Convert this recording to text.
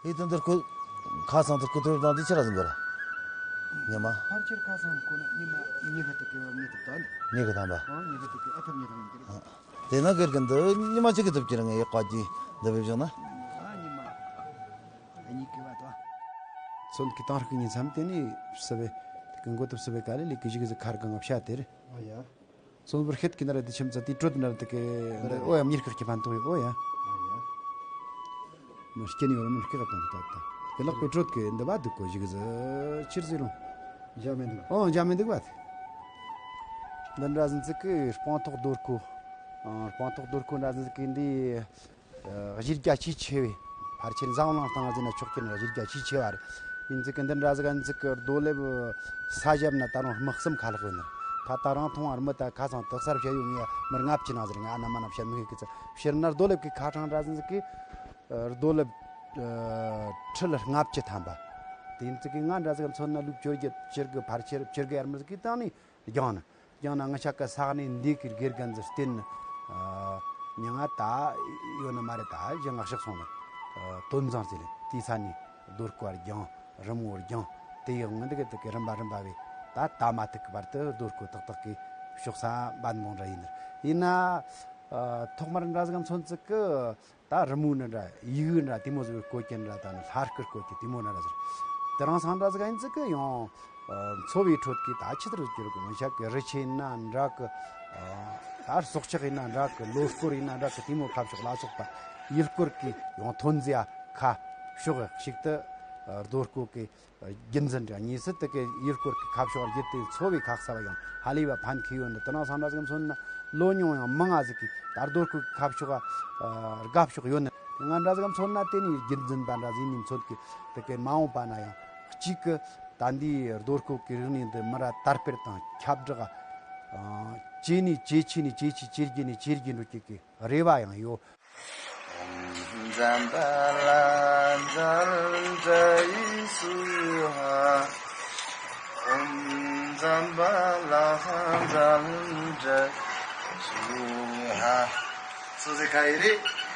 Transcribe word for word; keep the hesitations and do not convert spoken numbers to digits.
ཨེ་དེ་འདིར་ཁོ་ཁ་སང་དེར་ཁོ་ཐོས་དང་དེ་ཕྱིར་ར་ཟིན་གི་ར། ཉི་མ། ཕལ་ཆེར་ཁ་སང་ཁོ་ན་ཉི་མ་ཉི་ཤུ་དེ་གི་བ་ཉི་ཐུབ་ད་ནི། ཉི་ཤུ་ཐམ་པ། ཨང་ཉི་ཤུ་དེ་གི་ཨ་ཐུབ་ཉི་ཐུབ་ཡིན་གི་རེད། དེ་ན་སྒེར་གི་འདི་ཉི་མ་གཅིག་གི་ཐུབ་ཀྱི་ར། ངས་ཡག་ག་གི་འདི་བེ་བཞག་ན། ཨ་ཉི་མ་ཉི་གི་བ་དོ། ཚོན་གི་དང་རིག་གི་ཉིན་མཚམས་དེ་ནི་སི་བེ་དེ་གི་མགོ་ཐུབ་སི་བེ་ག་ལེ་ལེ་གི་ཞིག་གི་ཁར་གི་ང་བཤད་དེ་རེད། ཨ་ཡ། སོ་བར་ཤེད་ཀྱི་ན་ར་དེ་ཁྱིམ་ཚ་དེ་དྲོད་ན་ར་དེ་གི་འདི་འོ་ཡ་མྱིར་ཁག་གི་ཕན་ཐོགས་ཡོད་འོ་ཡ། མི་སྐྱེ་ནི་ཡོད་ར་མི་སྐྱེ་ག་དང་གི་ད་ད་དེ་ལག་པའི་དྲོད་ཀྱི་འདི་བ་འདུག་གོ་ཞིག་ཟི་ཕྱིར་ཟི་རུང་། འཇའ་མི་འདུག་ཨོ་འཇའ་མི་འདུག་བ། འདི་འདྲ་ཟིན་ཚིག་གི་སྤང་ཐོག་རྡོ་སྐུ། སྤང་ཐོག་རྡོ་སྐུ་འདྲ་ཟིན་ཚིག་གི་འདི། གཞི་རྒྱ་ཆེས་ཆེ་བའི་ཕལ་ཆེར་འཛམ་གླིང་སྟེང་ཟེར་ན་ཆོག་གི་ན་གཞི་རྒྱ་ཆེས་ཆེ་བ་རེད། ཡིན་ཚིག་གི་འདི་འདྲ་ཟིག་ཡིན་ཚིག་གི་རྡོ་ལེབ་ས་ཞབས་ན་ད་རུང་དམག་གསུམ་ཁ་ལྷག་ཡོད་ནི། ད་ད་རང་མཐོང་བར་མི་ད་ཁ་སང་དག་སར་བཤད་ཡོད། ངས་མི་ལྔ་བཅུ་ནང་ཟེར། ང་ཨ་ན་མ་ན་བཤད་མི་ཤེས་གི་ཚ་ཕྱིར་ན་རྡོ་ལེབ་གི་ཁ་གྲངས་འདྲ་ཟིག་གི་རྡོ་ལེབ་ཁྲི་ལ་ལྔ་བཅུ་ཐམ་པ། དེ་ཡིན་ཚིག་གི་ང་འདྲ་ཟིག་མཚོན་ན་ལུག་བཅོ་བརྒྱད་བཅུ་དགུ་ཕལ་ཆེར་བཅུ་དགུ་ཡར་མི་ཟིག་གི་སྟེང་ནས། རྒྱང་ན། རྒྱང་ན་ང་ཆ་ཀ་ས་གནས་འདི་གི་དགེ་རྒན་ཟིག་བསྟེན་ནི། ཨ་མྱི་ང་ད་ཡོད་ནི་མ་རེད། ད་གཞན་ང་ཤག་སོང་ནི། ཨ་དོན་བཟང་ཟེར་ལེ་དེའི་ས་ནས་རྡོ་སྐུ་བར་རྒྱང་རི་མོ་བར་རྒྱང་དེ་ཡང་ངི་འདི་གི་དེ་གི་རིམ་པ་རིམ་པ་བས་ད་ད་མ་ཐུག་གི་བར་དུ་རྡོ་སྐུ་ཏག་ཏག་གི་ཕྱོགས་ས་འབད་འབུང་འདྲ་ཡིན་ནི། ཡིན་ན་ཨ་ཐོག་མར་འདྲ་ཟིག་མཚོན་ཚིག་གི་ད་རི་མོ་ནི་འདྲ་ཡི་གེ་འདྲ་དེ་མོ་ཟིག་བཀོད་ཀྱི་འདྲ་ད་ནི་ལྷ་སྐུ་བཀོད་ཀྱི་དེ་མོ་འདྲ་ཟིག་དེ་རིང་སང་འདྲ་ཟིག་ཡིན་ཟིག་གི་ཡང་འཚོ་བའི་ཁྲོད་ཀྱི་ད་ཆི་ལྟར་གྱུར་གི་མི་ཤག་གི་རི་ཆེན་ན་འདྲ་གི་ད་སྲོག་ཆགས་ཡིན་ན་འདྲ་གི་ལོ་སྐོར་ཡིན་ན་འདྲ་གི་དེ་མོ་ཁ་ཕྱོགས་ལ་སོགས་པ་ཡུལ་སྐོར་གྱི་ཡང་ཐོན་རྫས་ཁ་ཕྱོགས་ཤིག་ཏུ་རྡོ་སྐུ་གི་རྒྱུད་འཛིན་འདྲ་གཉིས་སུ་དེ་གའི་ཡུལ་སྐོར་གྱི་ཁ་ཕྱོགས་བརྒྱུད་དེ་འཚོ་བའི་ཁ་གསབ་ཡང་ཧ་ལས་པ་ཕན་ཁེ་ཡོད་ནི། དེ་རིང་སང་འདྲ་ཟིག་མཚོན་ན་ལོ་ཉུང་ཡང་མང་ང་ཟིག་གིས་ད་རྡོ་སྐུ་ཁ་ཕྱོགས་དགའ་ཕྱོགས་ཡོད་ནི། ང་འདྲ་ཟིག་མཚོན་ན་དེ་ནི་རྒྱུད་འཛིན་པ་འདྲ་ཟིག་ནི་མཚོན་གི་དེ་གའི་མ་འོངས་པ་ན་ཡང་གཅིག་གི་ད་འདིའི་རྡོ་སྐུ་གི་རིག་གནས་འདི་མི་ར་དར་སྤེལ་དང་ཁྱབ་བསྒྲགས་ཇེ་ནས་ཇེ་ཆེ་ནས་ཇེ་ཆེ་ཇེ་རྒྱས་ནས་ཇེ་རྒྱས་འགྲོ་གི་གི་རེ་བ་ཡང་ཡོད། ཨོཾ་ཛམྦྷ་ལ་ཛྙཱ་ཛྱ་ཡེ་སྭཱ་ཧཱ། ཨོཾ་ཛམྦྷ་ལ་ཛྙཱ་ཛྱ་ཡེ་སྭཱ་ཧཱ། སོ་སོའི་ཁ་ཡི་རེད།